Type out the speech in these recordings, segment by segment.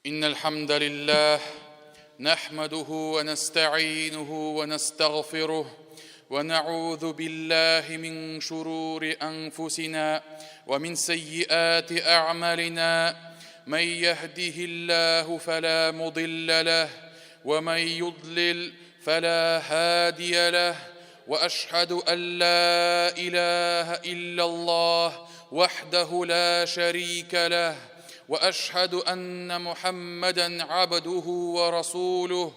إن الحمد لله نحمده ونستعينه ونستغفره ونعوذ بالله من شرور أنفسنا ومن سيئات أعمالنا من يهده الله فلا مضل له ومن يضلل فلا هادي له واشهد ان لا اله الا الله وحده لا شريك له واشهد ان محمدا عبده ورسوله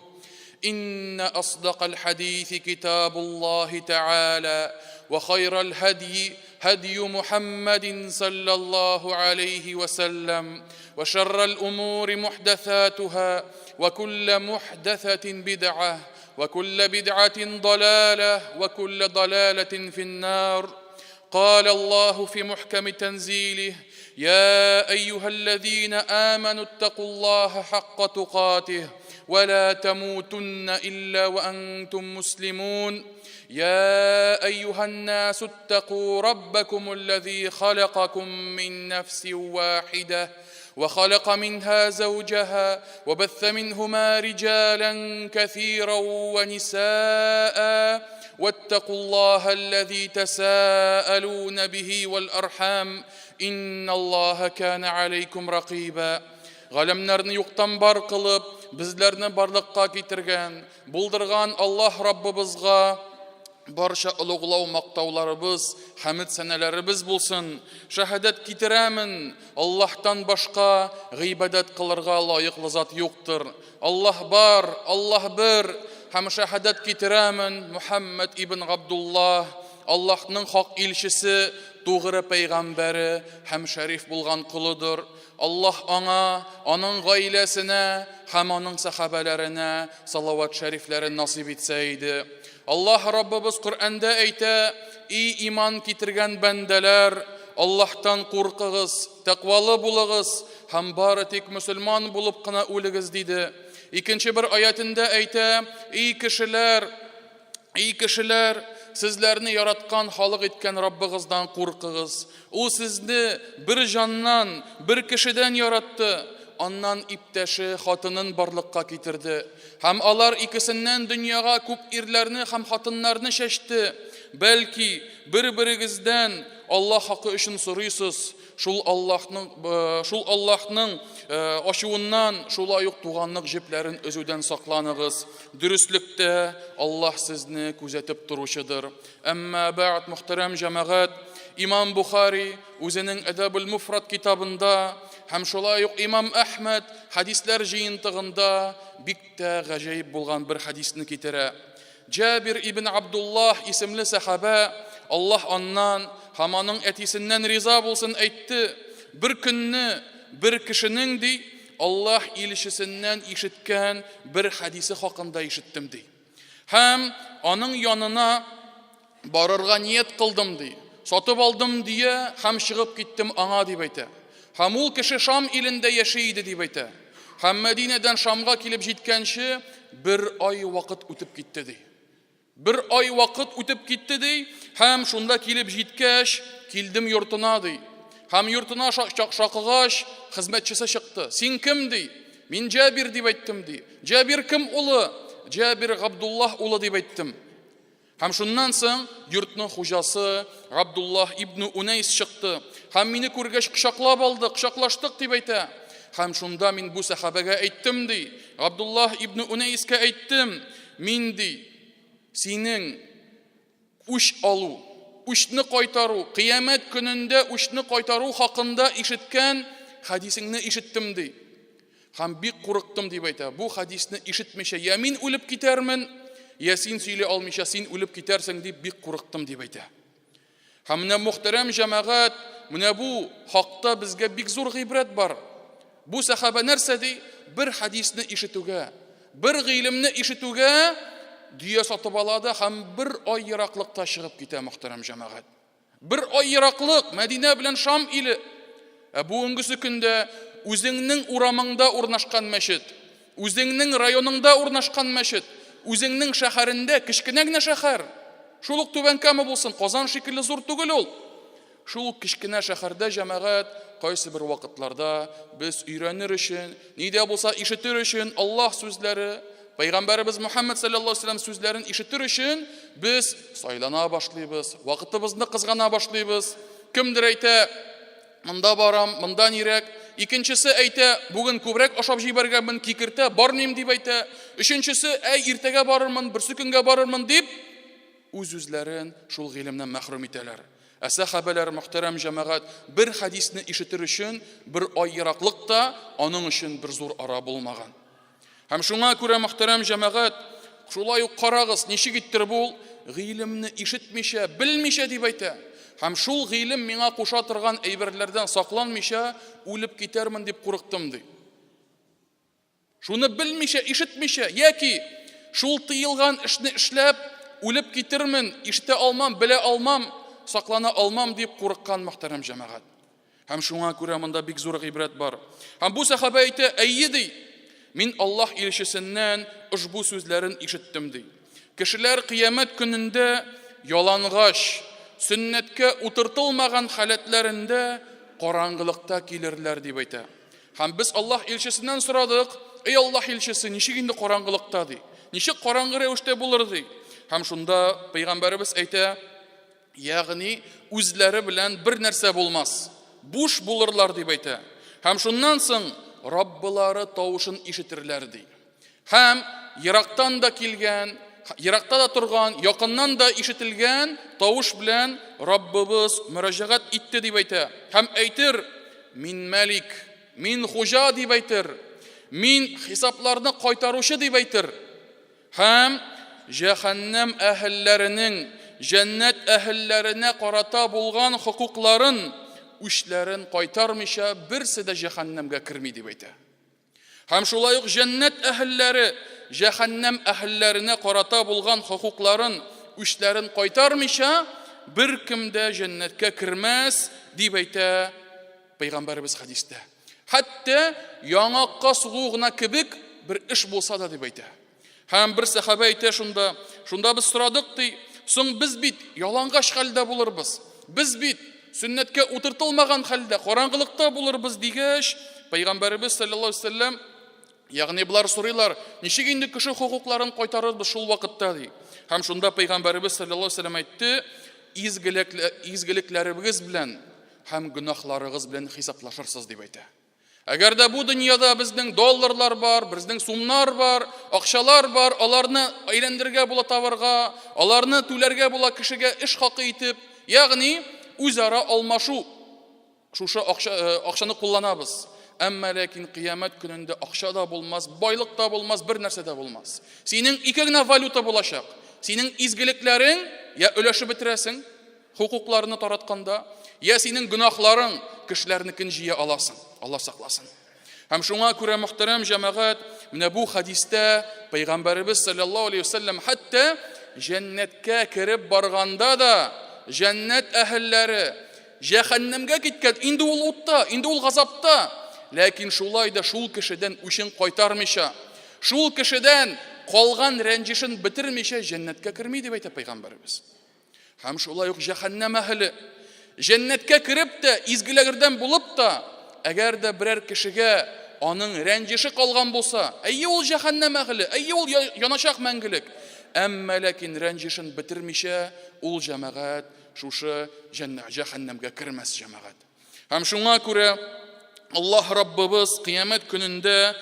ان اصدق الحديث كتاب الله تعالى وخير الهدي هدي محمد صلى الله عليه وسلم وشر الامور محدثاتها وكل محدثه بدعه وكل بدعه ضلاله وكل ضلاله في النار قال الله في محكم تنزيله يا ايها الذين امنوا اتقوا الله حق تقاته ولا تموتن الا وانتم مسلمون يا ايها الناس اتقوا ربكم الذي خلقكم من نفس واحده وخلق منها زوجها وبث منهما رجالا كثيرا ونساء واتقوا الله الذي تساءلون به والارحام ان الله كان عليكم رقيبا Галәмнәрне юктан бар кылып, безләрне барлыкка китергән, булдырган Аллаһ Раббыбызга барча олуглау мактауларыбыз, хәмед сәнәләребез булсын. Шәһадәт китерәмен, Аллаһтан башка гыйбадәт кылырга лаеклы зат юктыр. Аллаһ бар, Аллаһ бер, һәм шәһадәт китерәмен, Мухәммәд ибн Габдуллаһ, Аллаһның хак илчесе, тугры пәйгамбәре һәм шәриф булган колыдыр. Аллаһ аңа, аның гаиләсенә һәм аның сәхабәләренә салават шәрифләрен насыйп итсә иде. Аллаһ Раббыбыз Коръәндә әйтә, И иман китергән бәндәләр, Аллаһтан куркыгыз, тәкъвалы булыгыз һәм бары тик мөселман булып кына үлегез, диде. Икенче бер аятендә әйтә, И кешеләр, Эй кешеләр, сезләрне яраткан халык иткән Раббыгыздан куркыгыз. Ул сезне бер җаннан, бер кешедән яратты, аннан иптәше хатынын барлыкка китерде. Һәм алар икесеннән дөньяга күп ирләрне һәм хатыннарны чәчте. Бәлки, бер-берегездән Аллаһ хакы өчен сорыйсыз, Шул Аллаһның шул Аллаһның ачуыннан, шулай ук туганлык җепләрен өзүдән сакланыгыз. Дөреслектә Аллаһ сезне күзәтеп торучыдыр. Әмма бәгъд, мөхтәрәм җәмәгать, Имам Бухари үзенең Әдәбул Муфрад китабында һәм шулай ук Имам Әхмәд хәдисләр җыентыгында бик тә гаҗәеп булган бер хәдисне китерә. Җабир ибн Абдуллаһ исемле сәхабә, Аллаһ аннан һәм аның әтисеннән риза булсын, әйтте, Бер көнне бер кешенең, ди, Аллаһ илчесеннән ишеткән бер хәдисе хакында ишеттем, ди. Һәм аның янына барырга ният кылдым, ди. Сатып алдым, дия, һәм чыгып киттем аңа, дип әйтә. Һәм ул кеше Шам илендә яши иде, дип әйтә. Һәм Мәдинәдән Шамга килеп җиткәнче, бер ай вакыт үтеп китте, ди. Бер ай вакыт үтеп китте, ди, һәм шунда килеп җиткәч, килдем йортына, ди. Һәм йортына шакыгач, хезмәтчесе чыкты. Син кем, ди? Мин Җабир дип әйттем, ди. Җабир кем улы? Җабир Габдуллаһ улы дип әйттем. Һәм шуннан соң йортның хуҗасы Габдуллаһ ибн Унәйс чыкты һәм мине күргәч кочаклап алды, кочаклаштык дип әйтә. Һәм шунда мин бу сәхабәгә әйттем ди, Габдуллаһ ибн Унәйскә әйттем, мин ди, синең үч алу, үчне кайтару, кыямәт көнендә үчне кайтару хакында ишеткән хәдисеңне ишеттем ди. Һәм бик курыктым, дип әйтә. Бу хәдисне ишетмичә, я мин үлеп китәрмен, я син сөйли алмыйча, син үлеп китәрсең, дип бик курыктым, дип әйтә. Һәм менә мөхтәрәм җәмәгать, менә бу хакта безгә бик зур гыйбрәт бар. Бу сәхабә нәрсә ди? Бер хәдисне ишетүгә, бер гыйлемне ишетүгә дөя сатып ала да һәм бер ай ераклыкта чыгып китә, мөхтәрәм җәмәгать. Бер ай ераклык, Мәдинә белән Шам иле. Ә бүгенгесе көндә үзеңнең урамыңда урнашкан мәчет, үзеңнең районыңда урнашкан мәчет, үзеңнең шәһәрендә, кечкенә генә шәһәр, шул ук Түбән Кама булсын, Казан шикелле зур түгел ул. Шул ук кечкенә шәһәрдә җәмәгать кайсы бер вакытларда без өйрәнер өчен, ни дә булса ишетер өчен Аллаһ сүзләре, Пәйгамбәребез Мөхәммәд салләллаһу алейһи вәсәлләм сүзләрен ишетер өчен без сайлана башлыйбыз, вакытыбызны кызгана башлыйбыз. Кемдер әйтә, монда барам, монда нирәк. Икенчесе әйтә, бүген күбрәк ашап җибәргәнмен, кикертә, бармыйм дип әйтә. Өченчесе, әй, иртәгә барырмын, берсе көнгә барырмын дип, үз-үзләрен шул гыйлемнән мәхрүм итәләр. Ә сәхабәләр, мөхтәрәм җәмәгать, бер хәдисне ишетер өчен бер ай ераклык та аның өчен бер зур ара булмаган. Һәм шуңа күрә, мөхтәрәм җәмәгать, шулай ук карагыз, ничек иттереп ул гыйлемне ишетмичә, белмичә дип әйтә. Һәм шул гыйлем миңа куша торган әйберләрдән сакланмыйча үлеп китәрмен дип курыктым, ди. Шуны белмичә, ишетмичә, яки шул тыелган эшне эшләп үлеп китермен, ишетә алмам, белә алмам, саклана алмам дип курыккан, мөхтәрәм җәмәгать. Һәм шуңа күрә монда бик зур гыйбрәт бар. Һәм бу сәхабә әйтә, әйе ди, мин Аллаһ илчесеннән ошбу сүзләрен ишеттем ди. Кешеләр кыямәт көнендә ялангач, сөннәткә утыртылмаган халәтләрендә караңгылыкта килерләр дип әйтә. Һәм без Аллаһ илчесеннән сорадык, Эй Аллаһ илчесе, ничек инде караңгылыкта ди? Ничек караңгы рәвештә булыр ди? Һәм шунда пәйгамбәребез әйтә, Ягъни үзләре белән бер нәрсә булмас, буш булырлар дип әйтә. Һәм шуннан соң Раббылары тавышын ишетерләр ди. Һәм ерактан да килгән, еракта да торган, якыннан да ишетелгән тавыш белән Раббыбыз мөрәҗәгать итте дип әйтә. Һәм әйтер, мин мәлик, мин хуҗа дип әйтер, мин хисапларны кайтаручы дип әйтер. Һәм җәһәннәм әһелләренең җәннәт әһелләренә карата булган хокукларын, үчләрен кайтармыйча берсе дә җәһәннәмгә керми дип әйтә. Һәм шулай ук җәннәт әһелләре җәһәннәм әһелләренә карата булган хокукларын, үчләрен кайтармыйча беркем дә җәннәткә кермәс дип әйтә Пәйгамбәребез хәдистә. Хәтта яңакка сугу гына кебек бер эш булса да дип әйтә. Һәм бер сәхабә әйтә шунда, шунда без сорадык ди, соң без бит ялангач хәлдә булырбыз. Без бит сөннәткә утыртылмаган хәлдә, караңгылыкта булырбыз дигәч, Пәйгамбәребез саллаллаһу алейһи вәсәлләм Ягъни болар сорыйлар, ничек инде кеше хокукларын кайтарырбыз шул вакытта ди. Һәм шунда пәйгамбәребез саллаллаһу алейһи вәсәлләм әйтте, изгелекләрегез белән һәм гөнаһларыгыз белән хисаплашырсыз дип әйтә. Әгәр дә бу дөньяда безнең долларлар бар, безнең сумнар бар, акчалар бар, аларны әйләндерергә була товарга, аларны түләргә була кешегә эш хакы итеп, ягъни үзара алмашу шушы акча, э, акчаны кулланабыз. Әмма ләкин кыямәт көнендә акча да булмас, байлык та булмас, бер нәрсә дә булмас. Синең ике генә валюта булачак. Синең изгелекләрең я өләшеп бетерәсең, хокукларны таратканда, я синең гөнаһларың кешеләрнекен җыя аласың. Алла сакласын. Һәм шуңа күрә мөхтәрәм җәмәгать, менә бу хәдистә пәйгамбәребез саллаллаһу алейхи вәсәлләм хәтта җәннәткә кереп барганда да җәннәт әһелләре җәһәннәмгә киткән, инде ул утта, инде ул газапта. Ләкин шулай да шул кешедән үчен кайтармыйча, шул кешедән калган рәнҗешен бетермичә җәннәткә керми дип әйтә пәйгамбәребез. Һәм шулай ук җәһәннәм әһеле җәннәткә кереп тә, изгеләрдән булып та, әгәр дә берәр кешегә аның рәнҗеше калган булса, әйе ул җәһәннәм әһеле, әйе ул яначак мәңгелек. Әмма ләкин рәнҗешен бетермичә, ул җәмәгать шушы җәһәннәмгә кермәс җәмәгать. Һәм шуңа күрә Аллаһ Раббыбыз кыямәт көнендә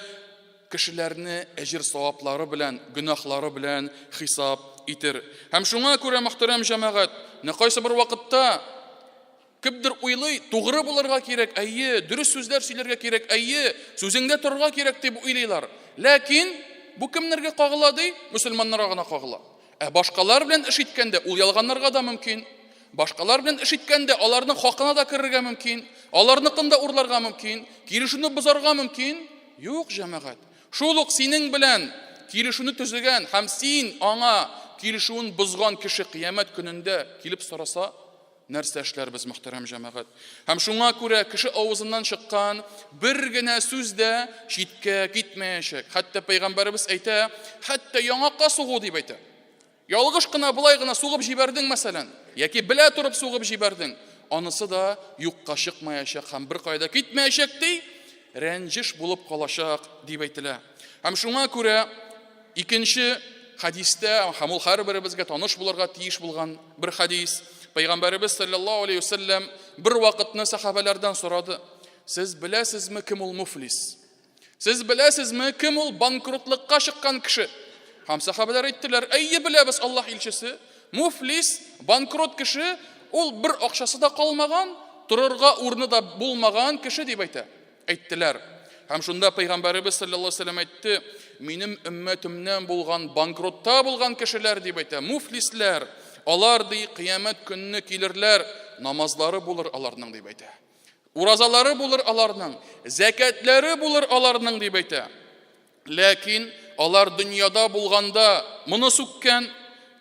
кешеләрне әҗер саваплары белән, гөнаһлары белән хисап итер. Һәм шуңа күрә, мөхтәрәм җәмәгать, менә кайсы бер вакытта кемдер уйлый, тугры булырга кирәк, әйе, дөрес сүзләр сөйләргә кирәк, әйе, сүзеңдә торырга кирәк дип уйлыйлар. Ләкин бу кемнәргә кагыла ди? Мөселманнарга гына кагыла. Ә башкалар белән эш иткәндә ул ялганларга да мөмкин. Башкалар белән эш иткәндә аларның хакына да керергә мөмкин, аларныкын да урларга мөмкин, килешүне бозарга мөмкин. Юк, җәмәгать. Шул ук синең белән килешүне төзегән һәм син аңа килешүен бозган кеше кыямәт көнендә килеп сораса, Нәрсә эшләрбез, мөхтәрәм җәмәгать? Һәм шуңа күрә кеше авызыннан чыккан бер генә сүз дә читкә китмәячәк. Хәтта пәйгамбәребез әйтә, хәтта яңакка сугу дип әйтә. Ялгыш кына болай гына сугып җибәрдең, мәсәлән, яки белә торып сугып җибәрдең. анысы да юкка чыкмаячак һәм беркая да китмәячәк, ди, рәнҗеш булып калачак, дип әйтелә. Һәм шуңа күрә икенче хәдистә, һәм ул һәрберебезгә таныш булырга тиеш булган бер хәдис, Пәйгамбәребез саллаллаһу алейһи вәсәлләм бер вакытны сәхабәләрдән сорады: "Сез беләсезме, кем ул муфлис? Сез беләсезме, кем ул банкротлыкка чыккан кеше?" Һәм сәхабәләр әйттеләр: "Әйе, беләбез, Аллаһ илчесе. Муфлис, банкрот кеше, ул бер акчасы да калмаган, торырга урыны да булмаган кеше дип әйтә. Әйттеләр. Һәм шунда пәйгамбәребез саллаллаһу алейһи вәсәлләм әйтте: "Минем өммәтемнән булган банкротта булган кешеләр дип әйтә, муфлисләр, алар ди кыямәт көнне килерләр, намазлары булыр аларның дип әйтә. Уразалары булыр аларның, зәкәтләре булыр аларның дип әйтә. Ләкин алар дөньяда булганда моны сүккән,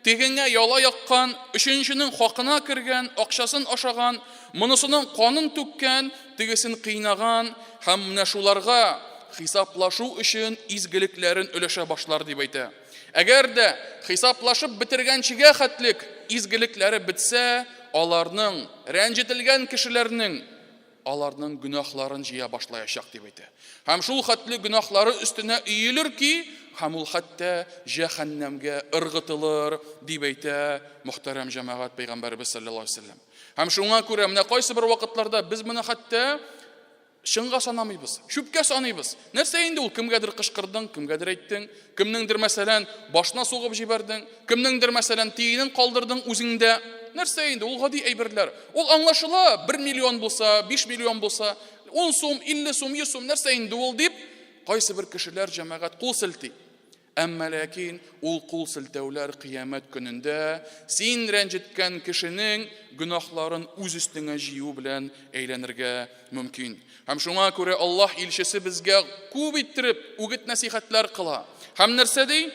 тегеңә яла яккан, өченченең хакына кергән, акчасын ашаган, монысының канын түккән, тегесен кыйнаган һәм менә шуларга хисаплашу өчен изгелекләрен өләшә башлар дип әйтә. Әгәр дә хисаплашып бетергәнчегә хәтлек изгелекләре бетсә, аларның, рәнҗетелгән кешеләрнең, аларның гөнаһларын җыя башлаячак дип әйтә. Һәм шул хәтле гөнаһлары өстенә өелер ки, һәм ул хәтта җәһәннәмгә ыргытылыр дип әйтә мөхтәрәм җәмәгать пәйгамбәребез саллаллаһу алейһи вәсәлләм. Һәм шуңа күрә менә кайсы бер вакытларда без моны хәтта чынга санамыйбыз, чүпкә саныйбыз. Нәрсә инде ул кемгәдер кычкырдың, кемгәдер әйттең, кемнеңдер мәсәлән башына сугып җибәрдең, Кемнеңдер, мәсәлән, тиенен калдырдың үзеңдә. Нәрсә инде, ул гади әйберләр. Ул аңлашыла, 1 миллион булса, 5 миллион булса, 10 сум, 50 сум, 100 сум, нәрсә инде ул дип, кайсы бер кешеләр җәмәгать кул селти. Әмма ләкин ул кул селтәүләр кыямәт көнендә син рәнҗеткән кешенең гөнаһларын үз өстеңә җыю белән әйләнергә мөмкин. Һәм шуңа күрә Аллаһ илчесе безгә күп иттереп үгет-нәсихәтләр кыла. Һәм нәрсә ди?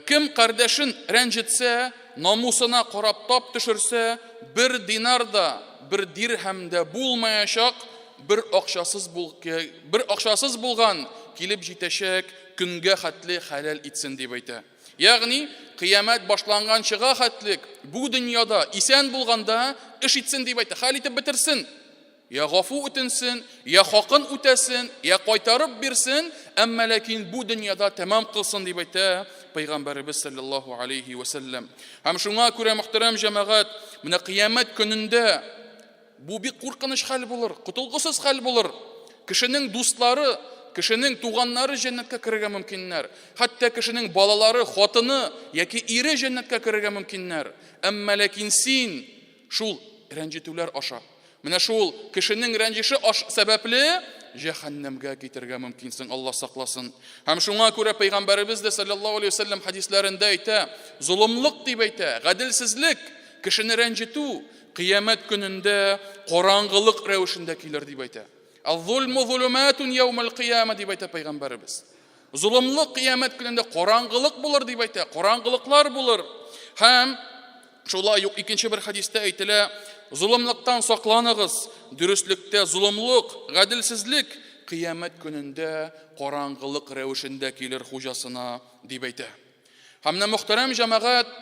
Кем кардәшен рәнҗетсә, намусына карап тап төшерсә, бер динар да, бер дирһәм дә булмаячак, бер акчасыз бул, бер акчасыз булган килеп җитәчәк көнгә хәтле хәләл итсен дип әйтә. Ягъни, кыямәт башланганчыга хәтлек бу дөньяда исән булганда эш итсен дип әйтә, хәл итеп бетерсен. Я гафу үтенсен, я хакын үтәсен, я кайтарып бирсен, әмма ләкин бу дөньяда тәмам кылсын дип әйтә пәйгамбәребез саллаллаһу алейхи ва сәлләм. Һәм шуңа күрә мөхтәрәм җәмәгать, менә кыямәт көнендә бу бик куркыныч хәл булыр, котылгысыз хәл булыр. Кешенең дуслары, кешенең туганнары җәннәткә керергә мөмкиннәр. Хәтта кешенең балалары, хатыны яки ире җәннәткә керергә мөмкиннәр. Әмма ләкин син шул рәнҗетүләр аша Менә шул кешенең рәнҗеше аш сәбәпле җәһәннәмгә китергә мөмкинсең, Алла сакласын. Һәм шуңа күрә пәйгамбәребез дә саллаллаһу алейһи вәсәлләм хәдисләрендә әйтә, золымлык дип әйтә, гаделсезлек, кешене рәнҗетү кыямәт көнендә караңгылык рәвешендә килер дип әйтә. Аз-зулму зулуматун яумал кыяма дип әйтә пәйгамбәребез. Золымлык кыямәт көнендә караңгылык булыр дип әйтә, караңгылыклар булыр. Һәм шулай ук икенче бер хәдистә әйтелә, золымлыктан сакланыгыз, дөреслектә золымлык, гаделсезлек кыямәт көнендә караңгылык рәвешендә килер хуҗасына дип әйтә. Һәм менә мөхтәрәм җәмәгать,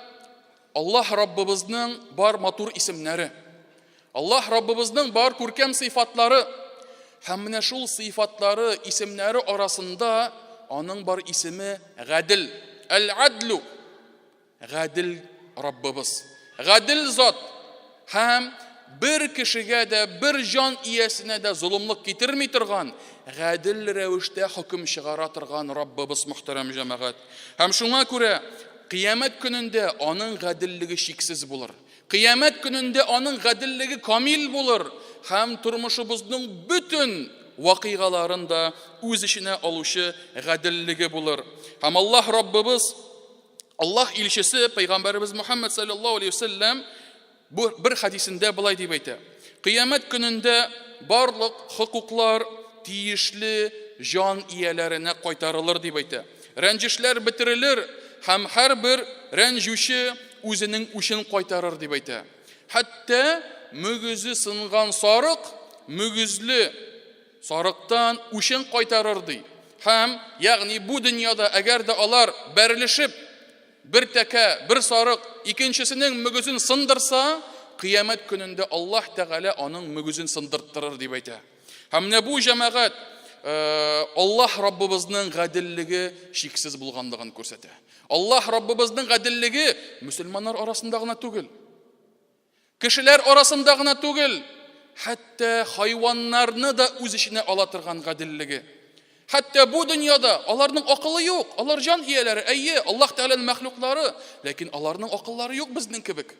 Аллаһ Раббыбызның бар матур исемнәре, Аллаһ Раббыбызның бар күркәм сыйфатлары һәм менә шул сыйфатлары, исемнәре арасында аның бар исеме Гадел. Әл-Адлю. Гадел Раббыбыз. Гадел зат һәм бер кешегә дә, бер җан иясенә дә золымлык китерми торган, гадел рәвештә хөкем чыгара торган Раббыбыз мөхтәрәм җәмәгать. Һәм шуңа күрә кыямәт көнендә аның гаделлеге чиксез булыр. Кыямәт көнендә аның гаделлеге камил булыр һәм тормышыбызның бөтен вакыйгаларын да үз эченә алучы гаделлеге булыр. Һәм Аллаһ Раббыбыз, Аллаһ илчесе пәйгамбәребез Мухаммад саллаллаһу алейхи вәсәлләм бу бер хәдисендә болай дип әйтә. Кыямәт көнендә барлык хокуклар тиешле җан ияләренә кайтарылыр дип әйтә. Рәнҗешләр бетерелер һәм һәрбер рәнҗүче үзенең үчен кайтарыр дип әйтә. Хәтта мөгезе сынган сарык мөгезле сарыктан үчен кайтарыр ди. Һәм, ягъни бу дөньяда әгәр дә алар бәрелешеп, бер тәкә, бер сарык икенчесенең мөгезен сындырса, кыямәт көнендә Аллаһ Тәгалә аның мөгезен сындырттырыр, дип әйтә. Һәм менә бу җәмәгать Аллаһ Раббыбызның гаделлеге чиксез булганлыгын күрсәтә. Аллаһ Раббыбызның гаделлеге мөселманнар арасында гына түгел. Кешеләр арасында гына түгел, хәтта хайваннарны да үз эченә ала торган гаделлеге. Хәтта бу дөньяда аларның акылы юк, алар җан ияләре, әйе, Аллаһ Тәгаләнең мәхлуклары, ләкин аларның акыллары юк безнең кебек.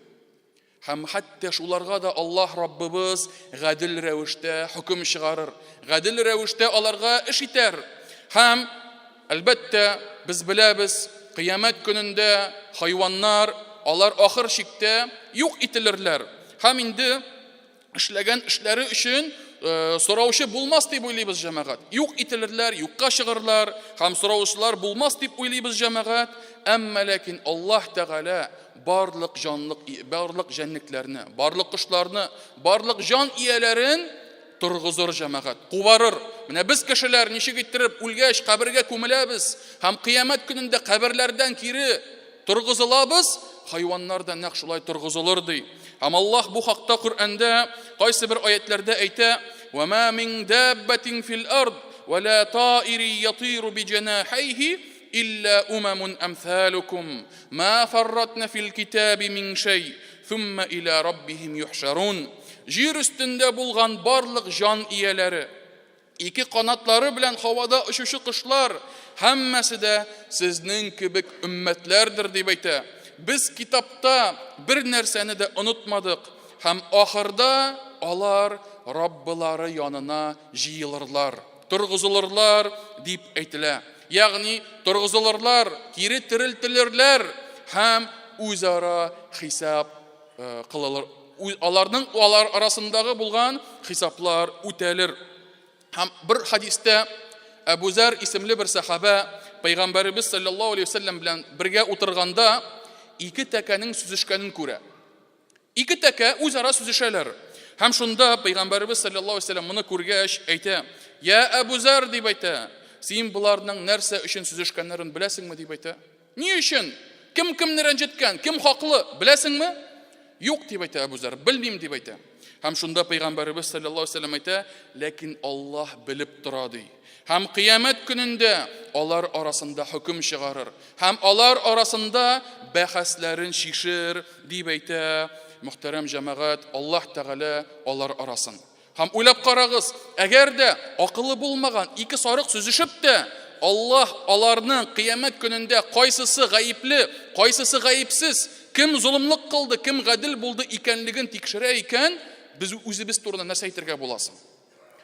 Һәм хәтта шуларга да Аллаһ Раббыбыз гадел рәвештә хөкем чыгарыр, гадел рәвештә аларга эш итәр. Һәм, әлбәттә, без беләбез, кыямәт көнендә хайваннар, алар ахыр чиктә юк ителерләр. Һәм инде эшләгән эшләре өчен сораучы булмас дип уйлыйбыз, җәмәгать. Юк ителерләр, юкка чыгырлар һәм сораучылар булмас дип уйлыйбыз, җәмәгать. Әмма ләкин Аллаһ Тәгалә барлык җанлык, барлык җәнлекләрне, барлык кошларны, барлык җан ияләрен торгызыр, җәмәгать, кубарыр. Менә без кешеләр ничек иттереп үлгәч кабергә күмеләбез һәм кыямәт көнендә каберләрдән кире торгызылабыз, хайваннар да нәкъ шулай торгызылыр ди. Һәм Аллаһ бу хакта Коръәндә кайсы бер аятләрдә әйтә: "Ва ма мин даббатин фил ард ва ла таири ятиру би җанахайхи илля умамун амсалукум ма фарратна фил китаби мин шәй сумма иля раббихим юхшарун". Җир өстендә булган барлык җан ияләре, ике канатлары белән һавада очучы кошлар, һәммәсе дә сезнең кебек өммәтләрдер, дип әйтә. Без китапта бер нәрсәне дә онытмадык, һәм ахырда алар Раббылары янына җыелырлар, торгызылырлар, дип әйтелә. Ягъни, торгызылырлар, кире терелтелерләр һәм үзара хисап кылылыр. Аларның алар арасындагы булган хисаплар үтәлер. Һәм бер хадистә Әбу Зәр исемле бер сәхабә Пәйгамбәребез саллаллаһу алейһи вәсәлләм белән бергә утырганда ике тәкәнең сүзешкәнен күрә. Ике тәкә үзара сүзешәләр. Һәм шунда Пәйгамбәребез саллаллаһу алейһи вәсәлләм моны күргәч әйтә: "Я Әбу Зәр", дип әйтә. "Син боларның нәрсә өчен сүзешкәннәрен беләсеңме?" дип әйтә. Ни өчен? Кем кемне рәнҗеткән? Кем хаклы? Беләсеңме? Юк, дип әйтә Әбу Зәр. Белмим, дип әйтә. Һәм шунда Пәйгамбәребез саллаллаһу алейһи вәсәлләм әйтә, ләкин Аллаһ белеп тора, ди. Һәм кыямәт көнендә алар арасында хөкем чыгарыр. Һәм алар арасында бәхәсләрен чишер, дип әйтә мөхтәрәм җәмәгать, Аллаһ Тәгалә алар арасын. Һәм уйлап карагыз, әгәр дә акылы булмаган ике сарык сөзешеп тә, Аллаһ аларның кыямәт көнендә кайсысы гаепле, кайсысы гаепсез, кем золымлык кылды, кем гадел булды икәнлеген тикшерә икән, без үзебез турында нәрсә әйтергә буласың?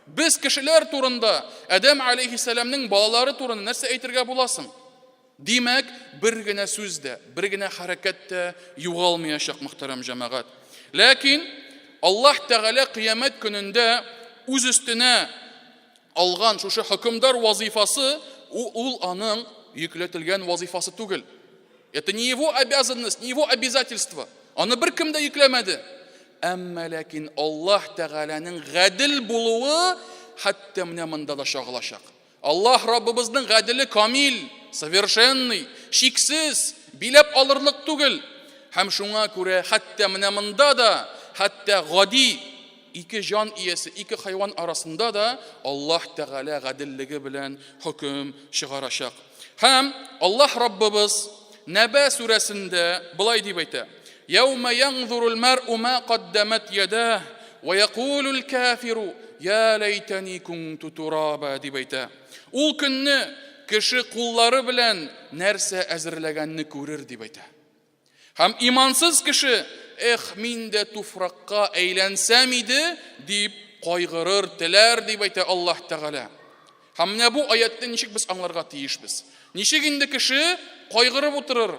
Без кешеләр турында, Адәм алейһиссәламнең балалары турында нәрсә әйтергә буласың? Димәк, бер генә сүз дә, бер генә хәрәкәт тә югалмаячак, мөхтәрәм җәмәгать. Ләкин Аллаһ Тәгалә кыямәт көнендә үз өстенә алган шушы хөкемдар вазифасы, ул аның йөкләтелгән вазифасы түгел. Это не его обязанность, не его обязательство. Аны беркем дә йөкләмәде. Әмма ләкин Аллаһ Тәгаләнең гадел булуы хәтта менә монда да чагылачак. Аллаһ Раббыбызның гаделе камил, совершенный, чиксез, биләп алырлык түгел. Һәм шуңа күрә хәтта менә монда да, хәтта гади ике җан иясе, ике хайван арасында да Аллаһ Тәгалә гаделлеге белән хөкем чыгарачак. Һәм Аллаһ Раббыбыз Нәбә сүрәсендә болай дип әйтә: Яума янзурул мәр'у ма каддамат ядах ва якулул кафиру я ләйтәни кунту тураба дип әйтә. Ул көнне кеше куллары белән нәрсә әзерләгәнне күрер дип әйтә. Һәм имансыз кеше, эх, мин дә туфракка әйләнсәм иде, дип кайгырыр, теләр дип әйтә Аллаһ Тәгалә. Һәм менә бу аятны ничек без аңларга тиешбез? Ничек инде кеше кайгырып утырыр?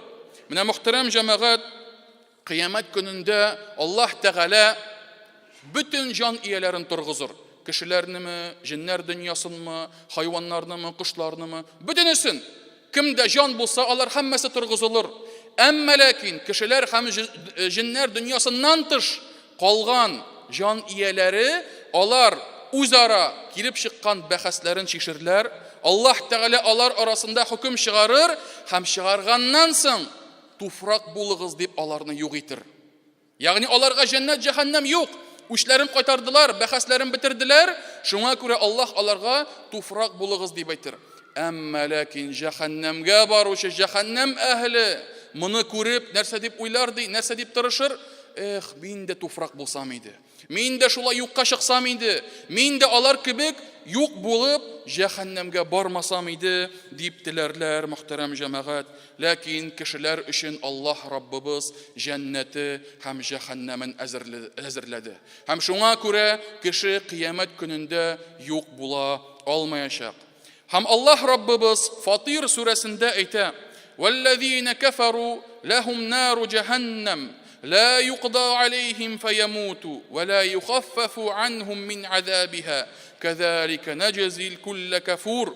Менә мөхтәрәм җәмәгать, кыямәт көнендә Аллаһ Тәгалә бөтен җан ияләрен торгызыр. Кешеләрнеме, җеннәр дөньясынмы, хайваннарнымы, кошларнымы, бөтенесен. Кемдә җан булса, алар һәммәсе торгызылыр. Әмма ләкин кешеләр һәм җеннәр дөньясыннан тыш калган җан ияләре, алар үзара килеп чыккан бәхәсләрен чишерләр. Аллаһ Тәгалә алар арасында хөкем чыгарыр һәм чыгарганнан соң туфрак булыгыз дип аларны юк итер. Ягъни аларга җәннәт, җәһәннәм юк. Үчләрен кайтардылар, бәхәсләрен бетерделәр. Шуңа күрә Аллаһ аларга туфрак булыгыз дип әйтер. Әмма ләкин җәһәннәмгә баручы җәһәннәм әһеле моны күреп нәрсә дип уйлар ди, нәрсә дип тырышыр? Эх, мин дә туфрак булсам иде. Мин дә шулай юкка чыксам иде, мин дә алар кебек юк булып, җәһәннәмгә бармасам иде, дип теләрләр, мөхтәрәм җәмәгать. Ләкин кешеләр өчен Аллаһ Раббыбыз җәннәте һәм җәһәннәмен әзерләде. Һәм шуңа күрә кеше кыямәт көнендә юк була алмаячак. Һәм Аллаһ Раббыбыз Фатир сүрәсендә әйтә: "Вәлләзина кафару ләһум нару җәһәннәм, ла юкда алейһим фәямуту, вә ла юхаффафу анһум мин азабиһа, кәзалика наҗзил кулла кафур."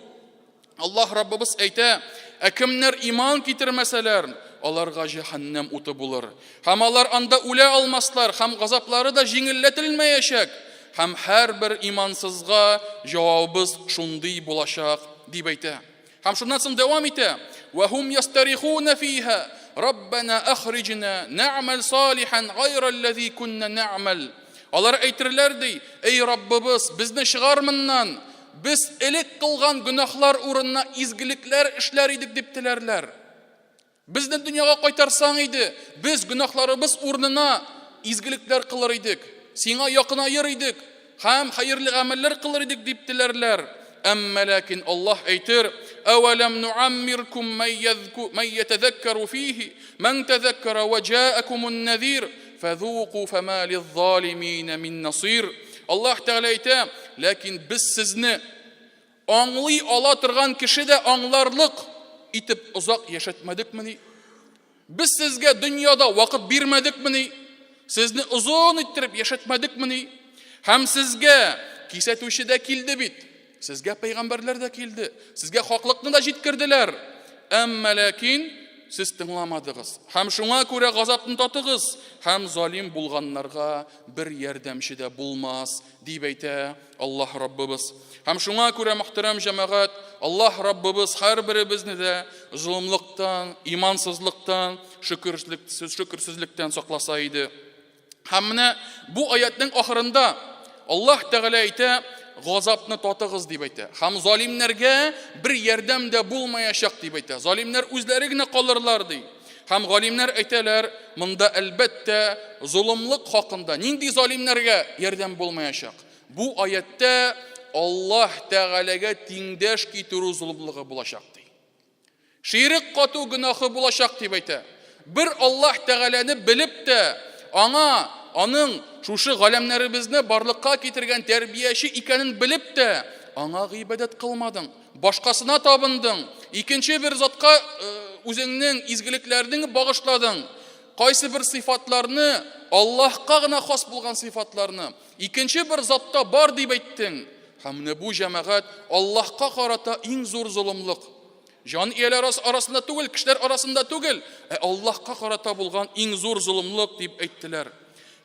Аллаһ Раббыбыз әйтә: "Ә кемнәр иман китермәсәләр, аларга җәһәннәм уты булыр. Һәм алар анда үлә алмаслар, һәм газаплары да җиңелләтелмәячәк. Һәм һәрбер имансызга җавабыбыз шундый булачак, дип әйтә. Һәм шуннан соң дәвам итә. Вә һум ястарихуна фиһа, Раббана ахриҗна нәгъмәл салихан гайраллази кунна нәгъмәл. Алар әйтерләр ди, Эй Раббыбыз, безне чыгар моннан, без элек кылган гөнаһлар урынына изгелекләр эшләр идек дип теләрләр. Безне дөньяга кайтарсаң иде, без гөнаһларыбыз урынына изгелекләр кылыр идек, сиңа якынаер идек һәм хәерле гамәлләр кылыр идек дип теләрләр. Әмма ләкин Аллаһ әйтер: "Әвәләм нуаммиркум ман ятазаккару фихи, ман тазаккара ва җаакумун назир, фазуку фама лиззалимина мин насир". Аллаһ Тәгалә әйтә: "Ләкин без сезне Аңлый ала торган кеше дә аңларлык итеп озак яшәтмәдекмени? Без сезгә дөньяда вакыт бирмәдекмени? Сезне озын иттереп яшәтмәдекмени? Һәм сезгә кисәтүче дә килде бит. Сезгә пәйгамбәрләр дә килде. Сезгә хаклыкны да җиткерделәр. Әмма ләкин сез тыңламадыгыз. Һәм шуңа күрә газапны татыгыз, һәм залим булганнарга бер ярдәмче дә булмас, дип әйтә Аллаһ Раббыбыз. Һәм шуңа күрә, мөхтәрәм җәмәгать, Аллаһ Раббыбыз һәрберебезне дә золымлыктан, имансызлыктан, шөкерсезлектән сакласа иде. Һәм менә бу аятның ахырында Аллаһ Тәгалә әйтә, газапны татыгыз дип әйтә. Һәм залимнәргә бер ярдәм дә булмаячак дип әйтә. Залимнәр үзләре генә калырлар ди. Һәм галимнәр әйтәләр, монда әлбәттә золымлык хакында нинди залимнәргә ярдәм булмаячак. Бу аятьтә Аллаһ Тәгаләгә тиңдәш китерү золымлыгы булачак ди. Ширек кату гөнаһы булачак дип әйтә. Бер Аллаһ Тәгаләне белеп тә, аңа аның шушы галәмнәребезне барлыкка китергән тәрбияче икәнен белеп тә, аңа гыйбадәт кылмадың, башкасына табындың, икенче бер затка үзеңнең изгелекләрнең багышладың, кайсы бер сыйфатларны Аллаһка гына хас булган сыйфатларны икенче бер затта бар дип әйттең. Һәм менә бу җәмәгать Аллаһка карата иң зур золымлык. Җан ияләре арасында түгел, кешеләр арасында түгел, ә Аллаһка карата булган иң зур золымлык дип әйттеләр.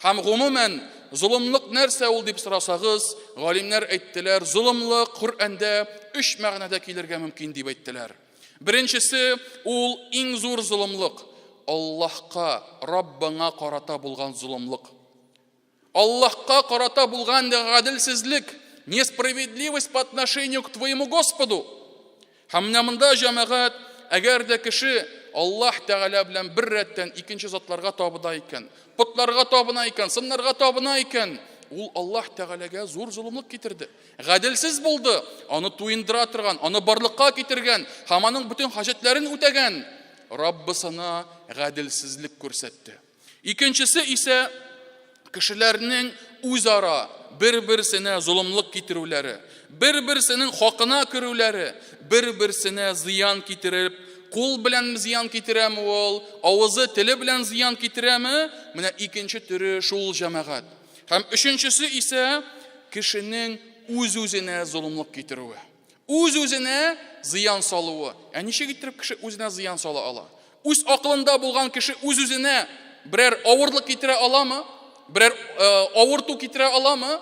Һәм гомумән, золымлык нәрсә ул дип сорасагыз, галимнәр әйттеләр, золымлык Коръәндә өч мәгънәдә килергә мөмкин дип әйттеләр. Беренчесе, ул иң зур золымлык, Аллаһка, Раббыңа карата булган золымлык. Аллаһка карата булган гаделсезлек, несправедливость по отношению к твоему Господу. Һәм менә монда җәмәгать, әгәр дә кеше Аллаһ Тәгалә белән бер рәттән икенче затларга табына икән, потларга табына икән, сыннарга табына икән, ул Аллаһ Тәгаләгә зур золымлык китерде. Гаделсез булды, аны туендыра торган, аны барлыкка китергән һәм аның бөтен хаҗәтләрен үтәгән Раббысына гаделсезлек күрсәтте. Икенчесе исә кешеләрнең үзара бер-берсенә золымлык китерүләре, бер-берсенең хакына керүләре, бер-берсенә зыян китереп, кул белән зыян китерәме ул, авызы, теле белән зыян китерәме, менә икенче төре шул җәмәгать. Һәм өченчесе исә кешенең үз-үзенә золымлык китерүе. Үз-үзенә зыян салуы. Ә ничек иттереп кеше үзенә зыян сала ала? Үз акылында булган кеше үз-үзенә берәр авырлык китерә аламы? Берәр э, авырту китерә аламы?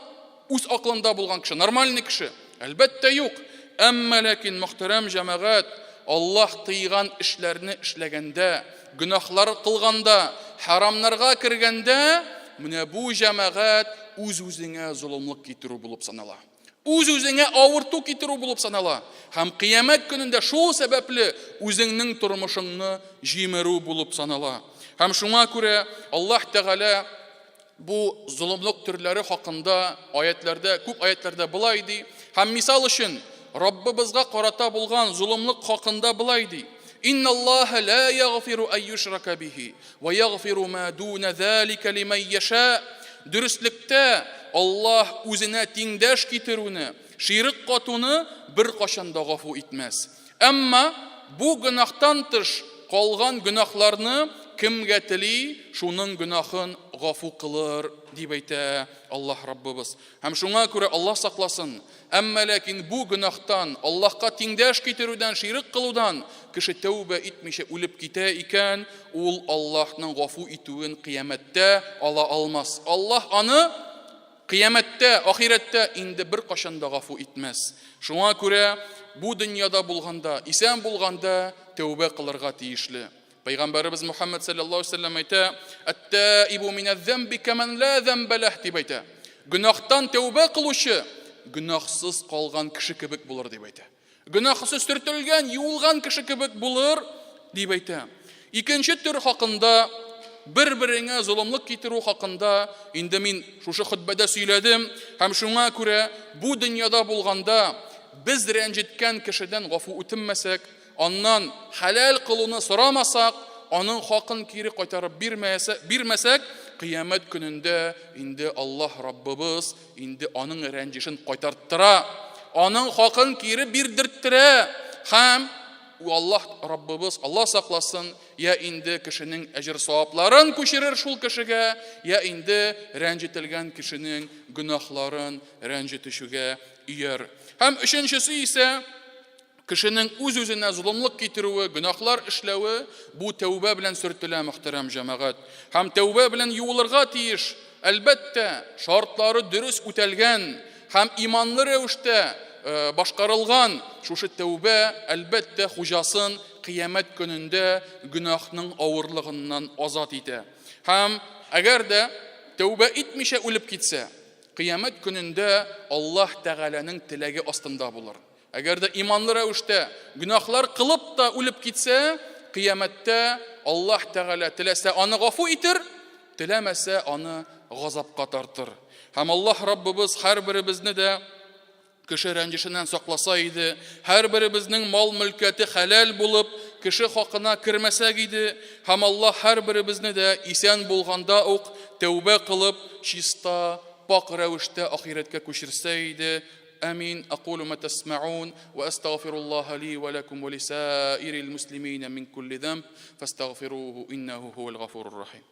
Үз акылында булган кеше, нормальный кеше. Әлбәттә юк. Әмма ләкин мөхтәрәм җәмәгать, Аллаһ тыйган эшләрне эшләгәндә, гөнаһлар кылганда, харамнарга кергәндә, менә бу җәмәгать үз-үзеңә золымлык китерү булып санала. Үз-үзеңә авырту китерү булып санала. Һәм кыямәт көнендә шул сәбәпле үзеңнең тормышыңны җимерү булып санала. Һәм шуңа күрә Аллаһ Тәгалә бу золымлык төрләре хакында аятләрдә, күп аятләрдә болай ди. Һәм мисал өчен, Раббыбызга карата булган золымлык хакында болай ди. Инналлаһа ла ягъфиру ай юшрака бихи ва ягъфиру ма дуна залика лиман яша. Дөреслектә, Аллаһ үзенә тиңдәш китерүне, ширек катуны беркайчан да гафу итмәс. Әмма бу гөнаһтан тыш калган гөнаһларны кемгә тели, шуның гөнаһын гафу кылыр, дип әйтә Аллаһ Раббыбыз. Һәм шуңа күрә Аллаһ сакласын, әмма ләкин бу гөнаһтан, Аллаһка тиңдәш китерүдән, ширек кылудан кеше тәүбә итмичә үлеп китә икән, ул Аллаһның гафу итүен кыямәттә ала алмас. Аллаһ аны Кыямәттә, ахирәттә инде беркайчан да гафу итмәс. Шуңа күрә бу дөньяда булганда, исән булганда тәүбә кылырга тиешле. Пәйгамбәребез Мухаммад саллаллаһу алейһи ва сәлләм әйтә, "Әт-таибу минәз-зәмби кәмән ла зәмбә ләһ" дип әйтә. Гөнаһтан тәүбә кылучы гөнаһсыз калган кеше кебек булыр дип әйтә. Гөнаһысы сөртелгән, юылган кеше кебек булыр, дип әйтә. Икенче төр хакында, бер-береңә золымлык китерү хакында инде мин шушы хөтбәдә сөйләдем һәм шуңа күрә бу дөньяда булганда без рәнҗеткән кешедән гафу үтенмәсәк, аннан хәләл кылуны сорамасак, аның хакын кире кайтарып бирмәсәк, кыямәт көнендә инде Аллаһ Раббыбыз Инде аның рәнҗешен кайтарттыра, аның хакын кире бирдерттерә һәм Аллаһ Раббыбыз, Аллаһ сакласын, я инде кешенең әҗер-савапларын күчерер шул кешегә, я инде рәнҗетелгән кешенең гөнаһларын рәнҗетүчегә өяр. Һәм өченчесе исә кешенең үз-үзенә золымлык китерүе, гөнаһлар эшләве бу тәүбә белән сөртелә, мөхтәрәм җәмәгать. Һәм тәүбә белән юылырга тиеш. Әлбәттә, шартлары дөрес үтәлгән һәм иманлы рәвештә э, башкарылган шушы тәүбә, әлбәттә, хуҗасын кыямәт көнендә гөнаһның авырлыгыннан азат итә. Һәм әгәр дә тәүбә итмичә үлеп китсә, кыямәт көнендә Аллаһ Тәгаләнең теләге астында булыр. Әгәр дә иманлы рәвештә гөнаһлар кылып та үлеп китсә, кыямәттә Аллаһ Тәгалә теләсә аны гафу итер, теләмәсә аны газапка тартыр. Һәм Аллаһ Раббыбыз һәрберебезне дә кеше рәнҗешеннән сакласа иде, һәрберебезнең мал-мөлкәте хәләл булып, кеше хакына кермәсәк иде, һәм Аллаһ һәрберебезне дә исән булганда ук тәүбә кылып, чиста, пакь рәвештә ахирәткә күчерсә иде. Амин. Акулу ма тасмаун ва астагфируллаһа ли ва лакум ва лисаирил муслимина мин кулли замб фастагфируху иннаху хуал гафурур рахим.